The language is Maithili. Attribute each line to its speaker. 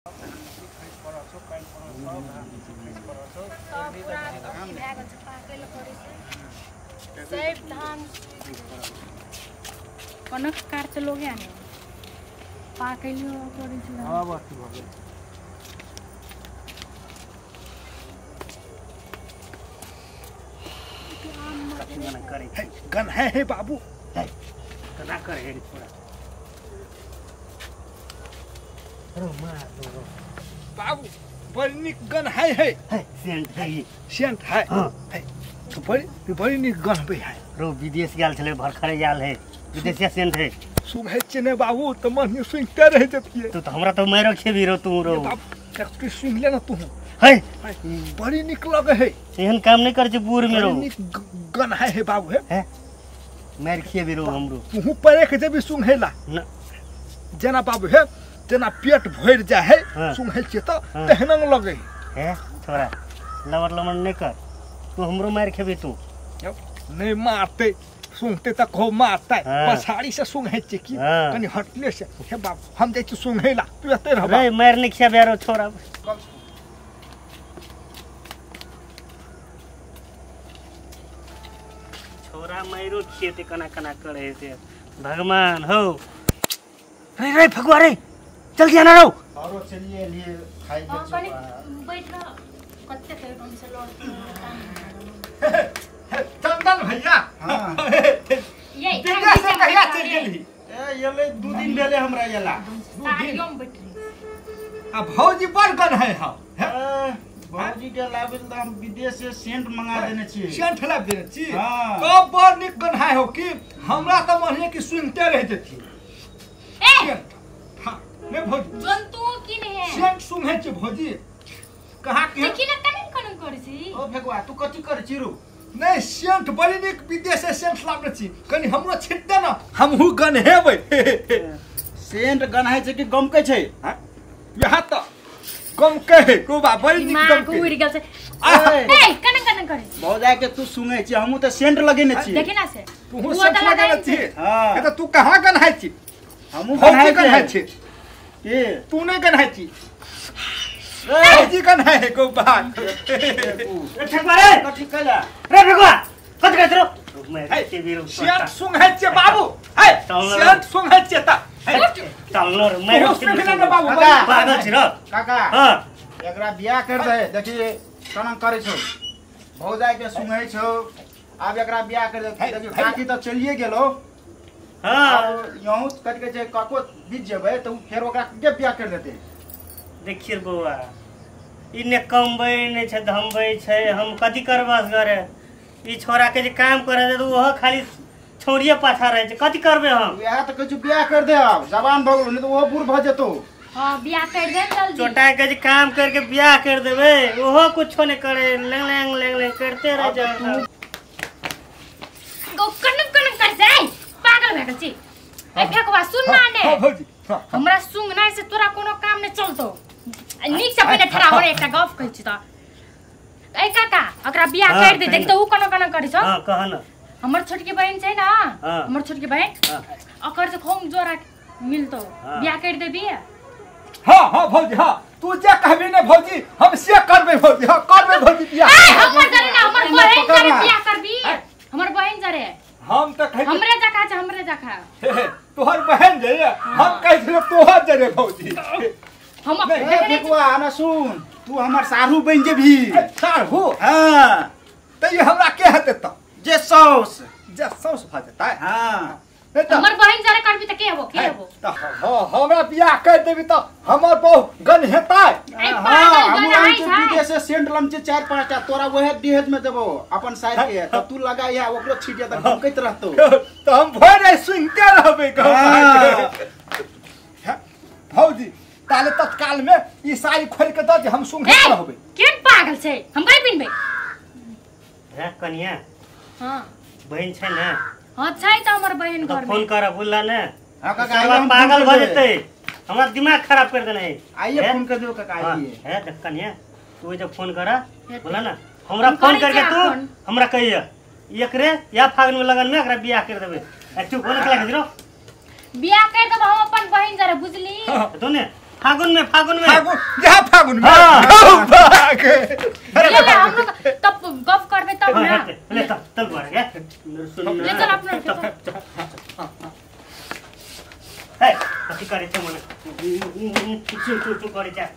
Speaker 1: सब पूरा अथी भए गेल छै, पाकै लए पड़ै छै। सब धान कनक कार चलो गया ने पाकै लए पड़ै छै।
Speaker 2: अब अथी भऽ गेल।
Speaker 3: कथी मना करै
Speaker 2: हे गन है हे बाबू
Speaker 3: है कना करे हे छोरा रो मार दो रो
Speaker 2: बाबू बड़ी नीक गन है हे
Speaker 3: है सेंट है ई।
Speaker 2: सेंट है।
Speaker 3: हाँ।
Speaker 2: है तो बड़ी बड़ी नीक गन बे है।
Speaker 3: रो विदेश गेल छलै भरखरे गेल है विदेशिया सेंट है।
Speaker 2: सुनै छियै ने बाबू तऽ मन सुनिते रहि जतियै।
Speaker 3: तू तऽ हमरा तऽ मारो खेबी रो तू रो।
Speaker 2: बाबू तू सुनि ले ना तू
Speaker 3: है
Speaker 2: बड़ी नीक लगे है।
Speaker 3: एहन काम नहीं कर छै बूढ़ में रो।
Speaker 2: बड़ी नीक गन है हे बाबू हे
Speaker 3: है मार खेबी रो हमरो।
Speaker 2: तू परे के जेबी सुंघेला
Speaker 3: न
Speaker 2: जेना बाबू हे जेना पेट भरि जाइ है।
Speaker 3: हाँ।
Speaker 2: सुंघै छियै तऽ
Speaker 3: हाँ।
Speaker 2: तेहना लगे
Speaker 3: है छोरा लवर लमन नहीं कर तू हमरो मार खेबी तू
Speaker 2: नहीं मारते सुंघते तऽ कहो मारते।
Speaker 3: हाँ।
Speaker 2: पछाड़ी से सुंघै छियै की
Speaker 3: हाँ।
Speaker 2: कनि हटले से हे बाबू हम जाइ छी सुंघेला तू एते रह।
Speaker 3: रे मार नहीं खेबे रो छोरा। छोरा मारो खेते कना कना करे से भगवान हो। रे रे फगुआ रे जल्दी आना रो।
Speaker 4: औरो चलिए लिए खाई के
Speaker 1: हाँ कनी बैठ रह कते के हम से लड़
Speaker 2: चंदन भैया।
Speaker 4: हां
Speaker 1: ये
Speaker 2: विदेश से कहिया चलि गेलही?
Speaker 4: ए येले 2 दिन भेले हमरा येला।
Speaker 1: साड़ियों में बैठ रही।
Speaker 2: आ भौजी बड़ गन है हौ।
Speaker 4: भौजी के लाबिल त हम विदेश से सेंट मंगा देने छी।
Speaker 2: सेंट लाबि देने छी।
Speaker 4: हाँ।
Speaker 2: कब बड़ नीक गन है हो कि हमरा तऽ मन है कि सुनते रहि जेती।
Speaker 1: ए
Speaker 2: हां नहीं भौजी
Speaker 1: जंतु की नहीं है
Speaker 2: सेंट सुंघै छै भौजी कहाँ के
Speaker 1: देखी ना कनी कनी करै छी।
Speaker 4: ओ फेकुआ तू कथी करै छी रो?
Speaker 2: नहीं सेंट बड़ी नीक विदेश से सेंट लाबने छी कनी हमरो छिट दे ना हमहू गन हेबै।
Speaker 4: सेंट गन है छै कि गमकै छै?
Speaker 2: हां यहाँ तऽ गमकै है कोबा बड़ी नीक
Speaker 1: दिमाग
Speaker 2: गमकै।
Speaker 1: उड़ि गेल छै।
Speaker 4: ए
Speaker 1: ए कनी कनी करै छी
Speaker 4: भौजा के तू सुंघै छी हमहू तऽ सेंट लगेने छी।
Speaker 1: देखी ना से
Speaker 2: तू
Speaker 1: वो
Speaker 2: सेंट
Speaker 1: तऽ
Speaker 2: लगेने
Speaker 1: लगाइ
Speaker 2: छी।
Speaker 4: हां
Speaker 2: ए तऽ तू कहाँ गन है छी?
Speaker 4: हमहू
Speaker 2: भौजी गन है छी
Speaker 4: के
Speaker 2: तू नहीं गन है छी भौजी गन है कोबा।
Speaker 3: रे ठकुआ रे
Speaker 4: कथी कैला
Speaker 3: रे फगुआ कथी कहै रो मार खेबी रो।
Speaker 2: सेंट सुंघै छै बाबू है सेंट सुंघै छै तऽ
Speaker 3: चल रे मार
Speaker 2: तू सुंघ ले ना बाबू।
Speaker 4: काका।
Speaker 3: पागल छी रो।
Speaker 4: काका
Speaker 3: हां
Speaker 4: एकरा बियाह कर दे। देखी कना करै छौ भौजाई के सुंघै छौ आब एकरा बियाह कर दे। देखी काकी तऽ चलिए गेलो।
Speaker 3: हां
Speaker 4: आब यहूं कथी कहै छै काको बीत जेबै तऽ उ फेर ओकरा के बियाह कर देतै।
Speaker 3: देखिए बौआ ई ने कमबै ने छै धमबै छै हम कथी करबस घरे ई छोरा के जे काम करे छै तऽ ओहो खाली छौड़िए पाछा रहै छै कथी करबै हम?
Speaker 4: उएह तऽ कहै छौ बियाह कर दे आब जवान भऽ गेलो नहीं तऽ ओहो बूढ़ भऽ जेतौ।
Speaker 1: हां बियाह कर दे जल्दी।
Speaker 3: चोटा के जे काम करके बियाह कर देबै ओहो कुछो नहीं करे लेंग लेंग लेंग लेंग करते रह जाए।
Speaker 1: गो कनम कनम कर जाय पागल भए गेल छी। ए फेकवा सुन ना ने
Speaker 2: हां भौजी हां
Speaker 1: हमरा सुंघनाइ से तोरा कोनो काम नहीं चलतो। नीक से पहिने ठड़ा हो रे एकटा गप कहै छी तऽ। ए काका ओकरा बियाह
Speaker 3: हाँ,
Speaker 1: कर दे
Speaker 3: कहि
Speaker 1: देख तऽ उ कोनो कोनो करै छौ।
Speaker 3: हां कह न
Speaker 1: हमर छोटकी बहिन छै ना।
Speaker 3: हाँ।
Speaker 1: हमर छोटकी बहिन
Speaker 3: हाँ।
Speaker 1: ओकर से खूब जोरा मिलतो।
Speaker 3: हाँ।
Speaker 1: बियाह कर देबी?
Speaker 2: हां हां भौजी हां तू जे कहबी ने भौजी हम से करबै भौजी। हां करबै भौजी बियाह।
Speaker 1: ए हमर जरे ना हमर बहिन
Speaker 4: पकड़
Speaker 1: जरे
Speaker 4: ना।
Speaker 1: बियाह करबी। हमर बहिन जरे
Speaker 2: हम तऽ कहै
Speaker 1: हमरे जका छै हमरे जका।
Speaker 2: तोहर बहन जे हम कहै छियै तोहर जरे भौजी।
Speaker 1: हम
Speaker 2: नहीं,
Speaker 4: ए
Speaker 1: देखने छी।
Speaker 4: फेकुआ ना सुन तू हमर साढ़ू बनि जेबही।
Speaker 2: साढ़ू?
Speaker 4: हां
Speaker 2: तऽ ई हमरा के हेतै तऽ
Speaker 4: जे सौस
Speaker 2: जे सौस भऽ जेतै।
Speaker 4: हां
Speaker 2: नहीं तऽ
Speaker 1: हमर बहिन जरे करबी तऽ के हेबो के हेबो?
Speaker 2: तऽ हँ हमरा बियाह कर देबी तऽ हमर बहु गन हेतै।
Speaker 1: ए पागल
Speaker 4: हमहूँ
Speaker 1: गन
Speaker 4: आनै
Speaker 1: है
Speaker 4: छी
Speaker 1: छै।
Speaker 4: विदेश से सेंट लम छै 4-5 टा तोरा वएह दहेज में देबो अपन साइड के तऽ तू लगाइहा ओकरो छीट तऽ गमकैत रहतौ।
Speaker 2: तऽ हम भरि सुनिते रहबै।
Speaker 4: हाँ।
Speaker 2: भौजी ताले तत्काल में ई साड़ी खोल के दऽ जे हम सुंघैत
Speaker 1: ए
Speaker 2: रहबै।
Speaker 1: केन पागल छै हम कहीं पिनबै?
Speaker 3: रे कनिया
Speaker 1: हां
Speaker 3: बहिन छै ने?
Speaker 1: हां छै तऽ हमर बहिन
Speaker 3: तऽ
Speaker 1: घर
Speaker 3: फोन
Speaker 1: में।
Speaker 3: कर बोलला ने
Speaker 4: हां काका
Speaker 3: साला
Speaker 4: आइए हम फोन
Speaker 3: पागल
Speaker 4: कर
Speaker 3: भऽ
Speaker 4: देबै।
Speaker 3: जेतै हमरा दिमाग खराब कर देने है।
Speaker 4: आइए
Speaker 3: हे?
Speaker 4: फोन कर देबो काका
Speaker 3: हाँ,
Speaker 4: आइए।
Speaker 3: हे देख कनिया तू जब फोन कर
Speaker 1: हेतै।
Speaker 3: बोला ना हमरा
Speaker 1: हम
Speaker 3: फोन
Speaker 1: करै
Speaker 3: करके
Speaker 1: छियै
Speaker 3: तू
Speaker 1: फोन।
Speaker 3: हमरा कहिया एकरे या फागुन में लगन में एकरा बियाह कर देबै। आ चुप हो निकला के
Speaker 1: बियाह कर देब हम अपन बहिन जरे बुझली।
Speaker 3: तो ने फागुन में, फागुन में।
Speaker 2: फागुन, यहाँ फागुन में।
Speaker 3: हाँ।
Speaker 2: भाग।
Speaker 1: ले ले हम लोग तब गप करबे तब ना।
Speaker 3: ले तब चल बढ़ गया। सुन
Speaker 1: ले चल अपना
Speaker 3: हे कथि करे छै मने चु चु चु करे छै।